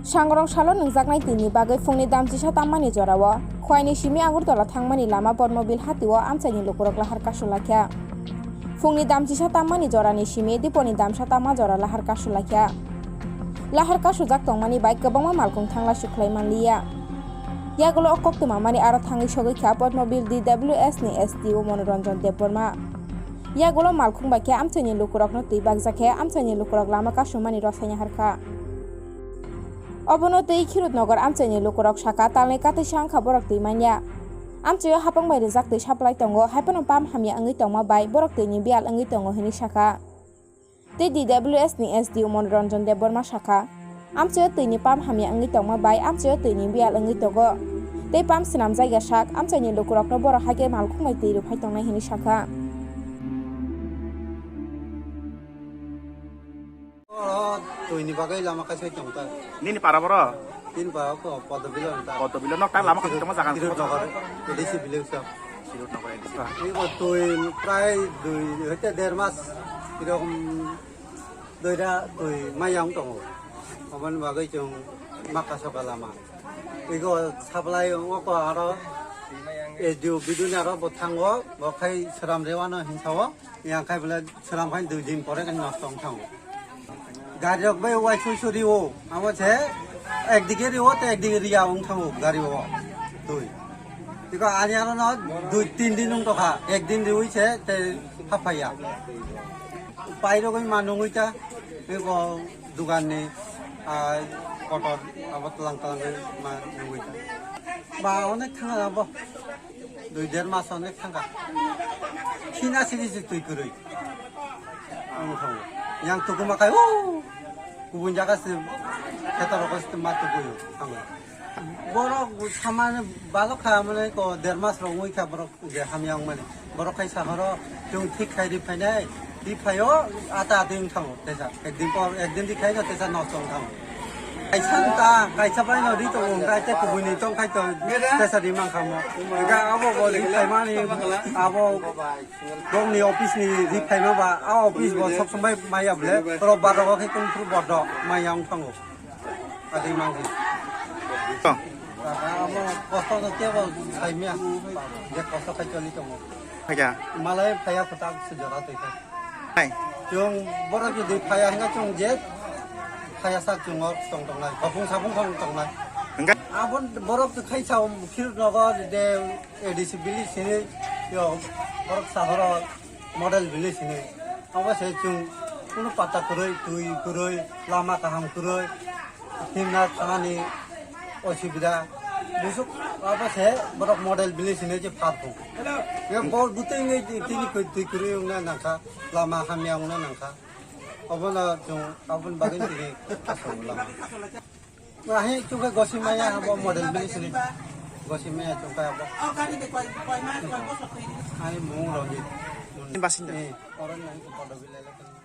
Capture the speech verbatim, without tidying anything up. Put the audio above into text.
Sangrong salo nwngjaknai twini bagwi phungni damchisa tammani jorao Khwaini simi Agartala thangmani lama Bodmobil hatio amchaini lukurok lahar kasu laikha. Phungni damchisa tammani jorani simi diponi damsa tamma jora lahar kasu laikha. Lahar kasujak tongmani bai kwbangma malkhung thangla sukhlai manliya. Yagulo o koktwma mani aro thangwi sogwi kha Bodmobil D W S ni S D O Monoranjan Debbarma. Yagulo malkhung bai khe amchaini lukurokno twi bakjak khe amchaini lukurok lama kasumani rw saina harkha. Obono twi Khirutnagar amchaini lukurok sakha, talni katwisa wngkha borok twi manya. Amchaio hapang bai rijak twi supply tongo, haiphano pump hamya wngwi tongma bai borok twini biyal wngwi tongo hwnwi sakha. Tei D W S ni S D O Monoranjan Debbarma sakha, amchaio twini pump hamya wngwi tongma bai amchaio twini biyal wngwi tongo. Tei pump swnam jaiga sak, amchaini lukurokno borok haikhe malkhung bai twi rwphai tongnai hwnwi sakha. Oro twini bagwi lama kaisai tongkha. Nini para boro? Tin para ko Podobilo ta. Podobilo nok ta lama kaisai tongma jaga. Kirut Nagar, A D C village ta. Kirut Nagar A D C. Ibo twi prai dui hoite der mas irokom doira twi mayang tongo. Aboni bagwi chwng maka soka lama. Igo supply wngkha aro S D O biduni aro bo thango, bo khai sram rewano hinsao. Yang khai bole sram khai dui din pore kan nosto wng thango. Gari rok bai wai sui sui rio, amo se ekdike rio te ekdike ria wng thango gari o. Twi. Tiko ani ano no dui tin din wng tokha, ek din riwi se te haphaiya. Pai rogwi ma nungwi ta, tiko dugan ni, ah, kotor abo tlang tlang ma nungwi ta. Ba onek thang abo. Dui der mas onek thangkha. Khina sini si twi kwrwi. Ang thango. Yang tukuma kai, o! Kubun jaga si, khetor rok si ma tukuyo, thango. Borok samani balok kha, mane ko der mas rok wngwi kha borok je hamya wngmani. Borok khai sahoro, chwng thik khai ri phainai. Di phaio ata ati wng thango tesa. Ekdin por, ekdin di khaino tesa nosto wng thango. Kaisa wng ta, kaisa bai no ri tongo, wng ta tei kubui ni tong khai to tesa ri mang khamo. Ga abo bo ri phaimani, abo bongni office ni ri phaima ba, a office bo sob somai maya ble, rob bar rogo khe kung phuru bodo maya wng thango. Adi mangsi. Tong. Amo kosto no kebo saimya. Je kosto khai choli tongo. Phaya. Malai phaya kota se jora twi kha. Hai. Chwng borok jodi phaya hwnga chwng je phaya sak chwng or tong tongnai. Khopung sapung khong tongnai. Hwnga? Abon borok khai sao Khirut Nagar de A D C village sini yo borok sahoro model village hinwi. Obo se chwng kunu pata kwrwi, twi kwrwi, lama kaham kwrwi, himna thanani osubida. Busuk obo se borok model village hinwi je phathu. Ye bor butwi ngi tini kwrwi, twi kwrwi wngna nangkha, lama hamya wngna nangkha. Obono chwng aboni bagwi tini aswk lama. Ahi chukhe gosi maya abo model bini sini. Gosi maya chukhe abo. Ahi mung Ranjit. Basinda. Eh, orang yang kepada wilayah.